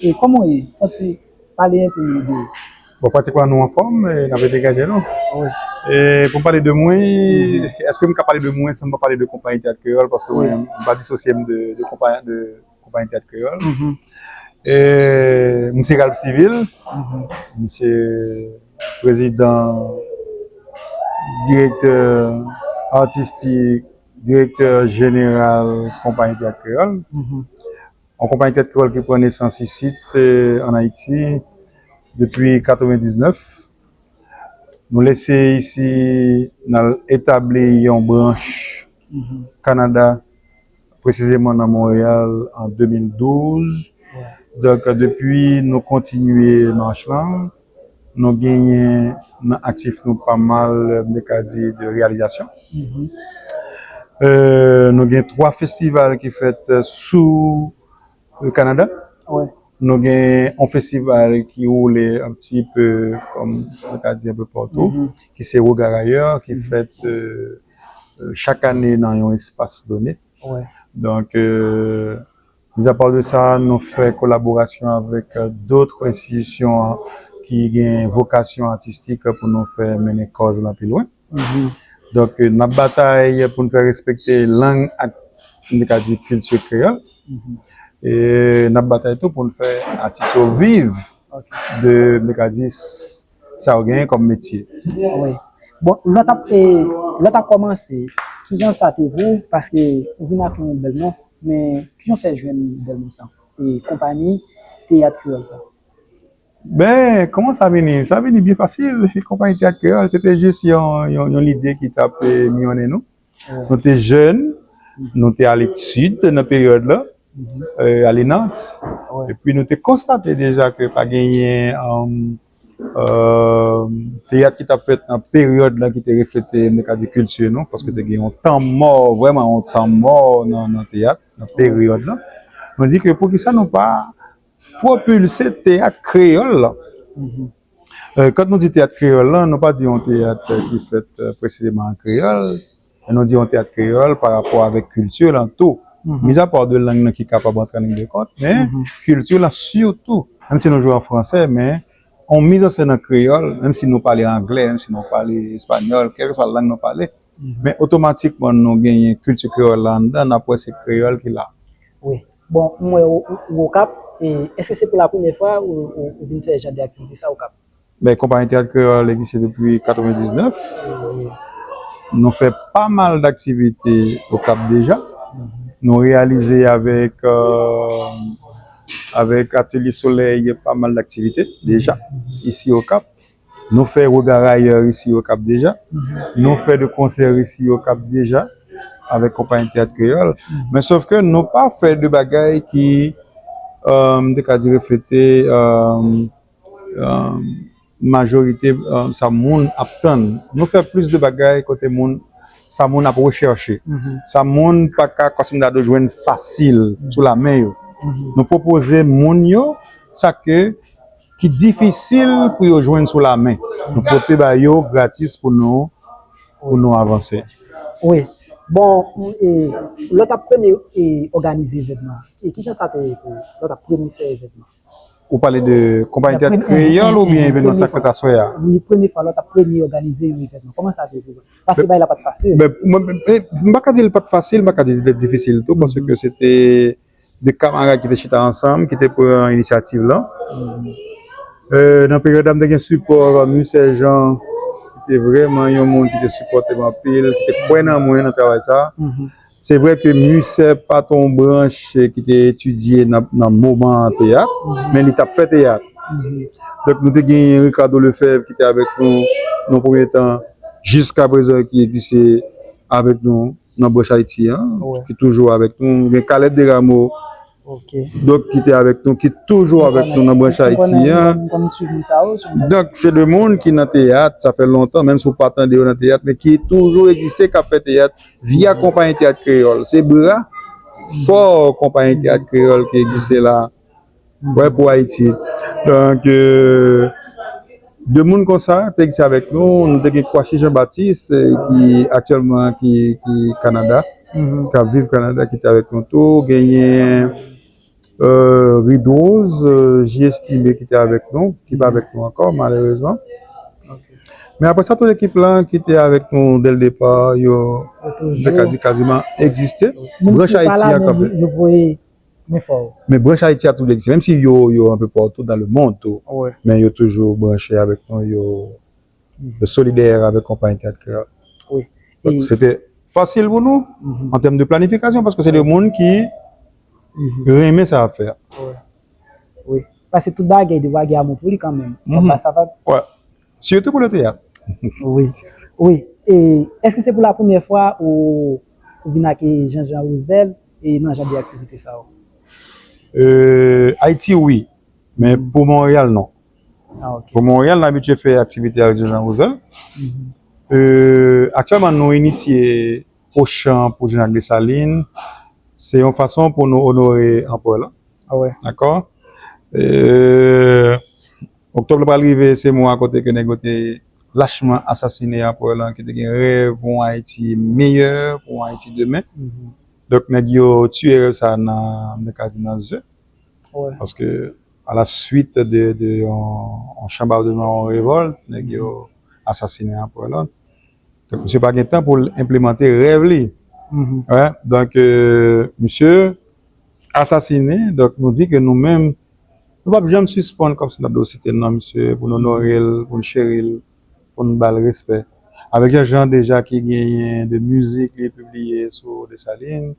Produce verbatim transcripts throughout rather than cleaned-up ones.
E kòman w ye? Fò w ti pale enpe nou de ou. Bon, pratikman nou anfòm, e n ap degaje nou. Wi. E pou m pale de mwen, èske m ka pale de mwen san m pa pale de Konpayi Teyat Kreyòl? Paske mwen, m pa disosye m de, de konpayi, de Konpayi Teyat Kreyòl. E, m se Ralph Civil, m se prezidan, direktè atistik, direktè jeneral Konpayi Teyat Kreyòl. Yon konpayi teyat kreyòl ki pran nesans isit, eh, ann Ayiti, depi katrevendiznèf. Nou lese isi, n al etabli yon branch Kanada, presizeman nan Monreyal, an de mil douz. Donk, depi nou kontinye mach lan, nou genyen nan aktif nou pa mal, m te ka di, de reyalizasyon. Eh, nou gen twa festival ki fèt, eh, sou, eh, Kanada. Nou gen yon festival ki woule un petit peu, kòm nou ka di, un peu partout, ki se Regard Ailleurs, ki fèt, eh, eh, chak ane nan yon espas done. Donk, eh, mis à part de sa, nou fè kolaborasyon avèk, eh, dòt enstitisyon ki gen vokasyon atistik pou nou fè mennen kòz lan pi lwen. Donk, eh, n ap batay pou n fè respekte lang ak, m te ka di, kilti kreyòl. E n ap batay tou pou n fè atis yo viv de, m te ka di, s- sa yo genyen kòm metye. Wi. Bon, lè w t ap, e, lè w t ap kòmanse, kijan sa te pou ou? Paske ou vin ak yon bèl non, men kijan w fè jwenn bèl non sa? E konpayi Teyat Kreyòl sa? Ben, kòman sa vini? Sa vini byen fasil. Konpayi Teyat Kreyòl, se te jis yon, yon, yon lide ki t ap, eh, miyonnen nou. Nou te jèn, nou te al etid nan peryòd la, eh, ale Nant. Epi nou te konstate deja ke pa genyen, um, eh, teyat ki t ap fèt nan peryòd la ki te reflete, nou ka di, kilti nou, paske te gen yon tan mò, vrèman yon tan mò nan, nan teyat, nan peryòd la. Nou di ke poukisa nou pa pwopilse teyat kreyòl la. Eh, kan nou di teyat kreyòl la, nou pa di yon teyat, eh, ki fèt, eh, presizeman an kreyòl, men nou di yon teyat kreyòl pa rapò avèk kilti lan tou. Mis à part de lang nan ki kapab antre an liy de kont, men kilti lan sitou, menm si nou jwe an fransè, men yon mizansèn an kreyòl, menm si nou pale anglè, menm si nou pale espanyòl, kèlkeswa lang nou pale, men otomatikman nou genyen kilti kreyòl la anndan, n ap wè se kreyòl ki la. Wi. Bon, m wè ou, ou, ou Okap, e èske se pou la premyè fwa ou, ou, ou vin fè jan de aktivite sa Okap? Ben, Konpayi Teyat Kreyòl egziste depi katrevendiznèf. Nou fè pa mal daktivite Okap deja. Nou reyalize avèk, eh, avèk Atelier Soleil pa mal daktivite deja isi Okap. Nou fè Regard Ailleurs isi Okap deja. Nou fè de konsè isi Okap deja avèk Konpayi Teyat Kreyòl. Men sòf ke nou pa fè de bagay ki, eh, m te ka di, reflete, eh, eh, majorite, eh, sa moun ap tann. Nou fè plis de bagay kote moun, sa moun ap rechèche. Sa moun pa ka, kòmsi m ta di, jwenn fasil sou lamen yo. Nou pwopoze moun yo sa ke ki difisil pou yo jwenn sou lamen. Nou pote ba yo gratis pou nou, pou nou avanse. Wi. Bon, e, lè w t ap premye, e, òganize evènman, e kijan sa te ye pou ou? Lè w t ap premye fè evènman? Ou pale de Konpayi Teyat Kreyòl oubyen evènman sa k fèt aswè a? Wi, premye fwa, lè w t ap premye òganize yon evènman. Kòman sa te ye pou ou? Paske bagay la pa t fasil. Ben, mwen, e, m pa ka di l pa t fasil, m pa ka di l te difisil tou, paske se te de kamarad ki te chita ansanm, ki te pran inisyativ lan. Euh, nan peryòd la, m te gen sipò Michel Jean, ki te vrèman yon moun ki te sipòte m anpil, ki te kwè nan mwen, nan travay sa. Se vre ke Musè pa t yon branch ki te etidye nan, nan moman teyat, men li t ap fè teyat. Donk, nou te gen Ricardo Lefebvre ki te avèk nou nan premye tan, jiska prezan ki egziste avèk nou nan branch Ayiti an, ki toujou avèk nou. Gen Caleb Desrameaux, donk, ki te avèk nou, ki toujou avèk nou nan branch Ayiti an. Donk, se de moun ki nan teyat, sa fè lontan, menm si w pa tande yo nan teyat, men ki toujou egziste, k ap fè teyat via Konpayi Teyat Kreyòl. Se bra fò Konpayi Teyat Kreyòl ki egziste la. Wè, pou Ayiti. Donk, euh, de moun konsa te egziste avèk nou, nou te gen Kwashi Jean Baptiste, euh, ki aktyèlman ki, ki Kanada, k ap viv Kanada, ki te avèk nou tou. Genyen, euh, Ridrose, euh, J Estime ki te avèk nou, ki pa avèk nou ankò, malerezman. Men apre sa, tout ekip la ki te avèk nou dès le départ, yo, yo toujou, m te ka di, kaziman egziste. Branch Ayiti an kanpe. Yo voye men fò. Men branch Ayiti a toujou egziste, menm si yo, yo un peu partout dans le monde tou. Men yo toujou branche avèk nou, yo, yo solidè avèk konpayi teyat kreyòl. Donk, se te fasil pou nou, an tèm de planifikasyon, paske se de moun ki renmen sa y ap fè a. Wi. Paske tout bagay, de bagay amou pou li kanmenm. Papa Savat. Sitou pou le teyat. Wi. Wi. E èske se pou la premyè fwa ou, ou vin ak Jean Jean Roosevelt e nan jan de aktivite sa yo? Euh, Ayiti, wi. Men pou Monreyal, non. Pou Monreyal, n abitye fè aktivite avèk Jean Jean Roosevelt. Euh, aktyèlman, nou inisye Ochan pou Jean Jacques Dessalines. Se yon fason pou nou onore anperè lan. Dakò? Euh, Oktòb la pral rive, se mwa kote ke nèg yo te lachman asasine anperè lan, ki te gen rèv yon Ayiti meyè, pou yon Ayiti demen. Donk, nèg yo tiye rèv sa nan, m te ka di nan ze. Paske, à la suite de, de yon, yon chanbardman, yon revòlt, nèg yo asasine anperè lan. Donk, misye pa gen tan pou l enplimante rèv li. Donk, euh, misye asasine, donk nou di ke nou menm, nou p ap janm sispann kòmsi n ap dwe site non misye, pou n onore l, pou n cheri l, pou n ba l respè. Avèk Jean Jean deja ki genyen de mizik li pibliye sou Desalin,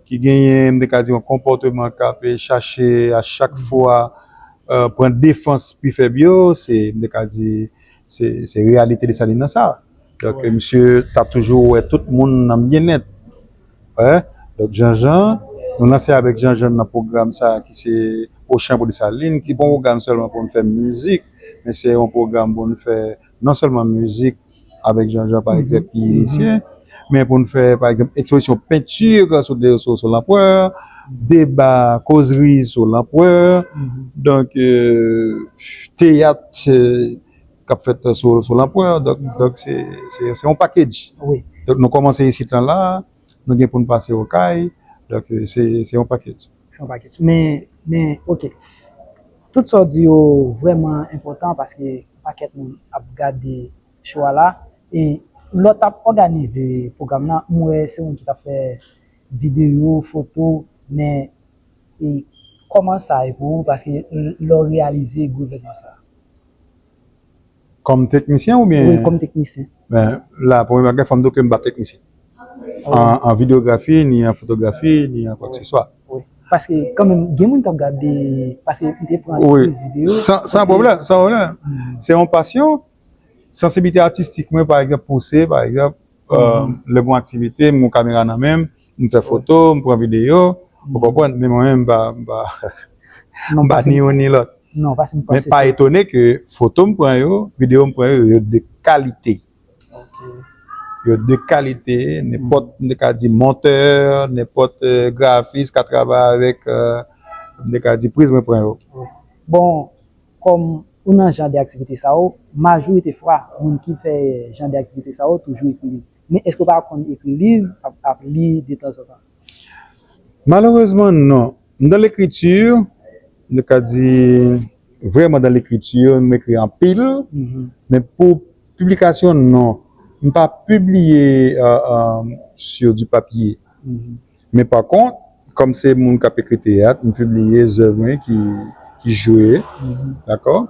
ki genyen, m te ka di, yon konpòteman k ap chache a chak fwa, euh, pran defans pi fèb yo, se, m te ka di, se, se reyalite Desalin nan sa. Donk, misye t ap toujou wè tout moun nan byennèt. Donk, Jean Jean, nou lanse avèk Jean Jean nan pwogram sa ki se Ochan pou Desalin, ki pa yon pwogram sèlman pou n fè mizik, men se yon pwogram pou n fè non sèlman mizik avèk Jean Jean, pa egzanp, ki inisye, men pou n fè, pa egzanp, ekspozisyon penti sou, sou, sou lanperè, deba, kozri sou lanperè, donk, euh, teyat, euh, k ap fèt sou, sou lanperè. Donk, donk se, se, se yon package. Donk, nou kòmanse isit lan la, nou gen pou n pase Okay. Donk, euh, se, se yon package. Se yon package. Men, men, oke. Tout sa w di yo vrèman enpòtan paske yon pakèt moun ap gade show a la. E lè w t ap òganize pwogram nan, m wè se ou menm ki t ap fè videyo, foto, men e kòman sa ye pou ou? Paske l-, lè w reyalize gwo evènman sa a. Kòm teknisyen oubyen? Wi, kòm teknisyen. Ben, la, premye bagay, fò m di w ke m pa teknisyen. An, an videyografi, ni an fotografi, ni an kwakseswa. Wi. Paske, kanmenm, gen moun k ap gade, paske m te pran ti plis videyo. San, san pwoblèm, san pwoblèm. Se yon pasyon. Sansiblite atistik mwen, pa egzanp, pouse, pa egzanp, euh, lè m gen yon aktivite, m gen yon kamera nan men m, m fè foto, m pran videyo, ou konprann? Men mwen menm, m pa, m pa, m pa ni youn ni lòt. Men pa etone ke foto m pran yo, videyo m pran yo, yo de kalite. Yo de kalite, nenpòt, m te ka di montè, nenpòt, euh, grafis ka travay avèk, euh, m te ka di priz mwen pran yo. Bon, kòm ou nan jan de aktivite sa yo, majorite fwa, moun ki fè jan de aktivite sa yo toujou ekri liv. Men èske w pa konn ekri liv, ap, ap li detanzantan? Malerezman, non. M dan lekriti, m ka di, vrèman dan lekriti, m ekri anpil, men pou piblikasyon, non. M pa pibliye, euh, euh, sur du papier. Men pa kont, kòm se moun k ap ekri teyat, m pibliye zèv mwen ki, ki jwe, dakò?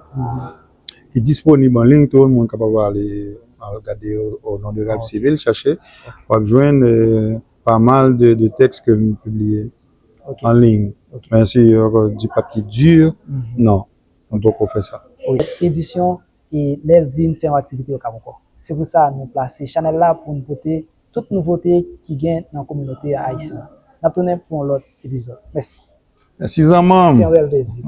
Ki disponib an liy tou, moun kapab ale, al gade o, o non de Rèv Sivil, chache, w ap jwenn, euh, pa mal de, de tèks ke m pibliye an liy. Men si, euh, du papier dur, non, m poko fè sa. Edisyon e lè l vin fè yon aktivite Okap ankò. Se pou sa nou plase chanèl la pou n pote tout nouvote ki gen nan kominote ayisyen an. N ap tounen pou yon lòt epizòd. Mèsi. Mèsi zanmanm. Se yon rèl plezi.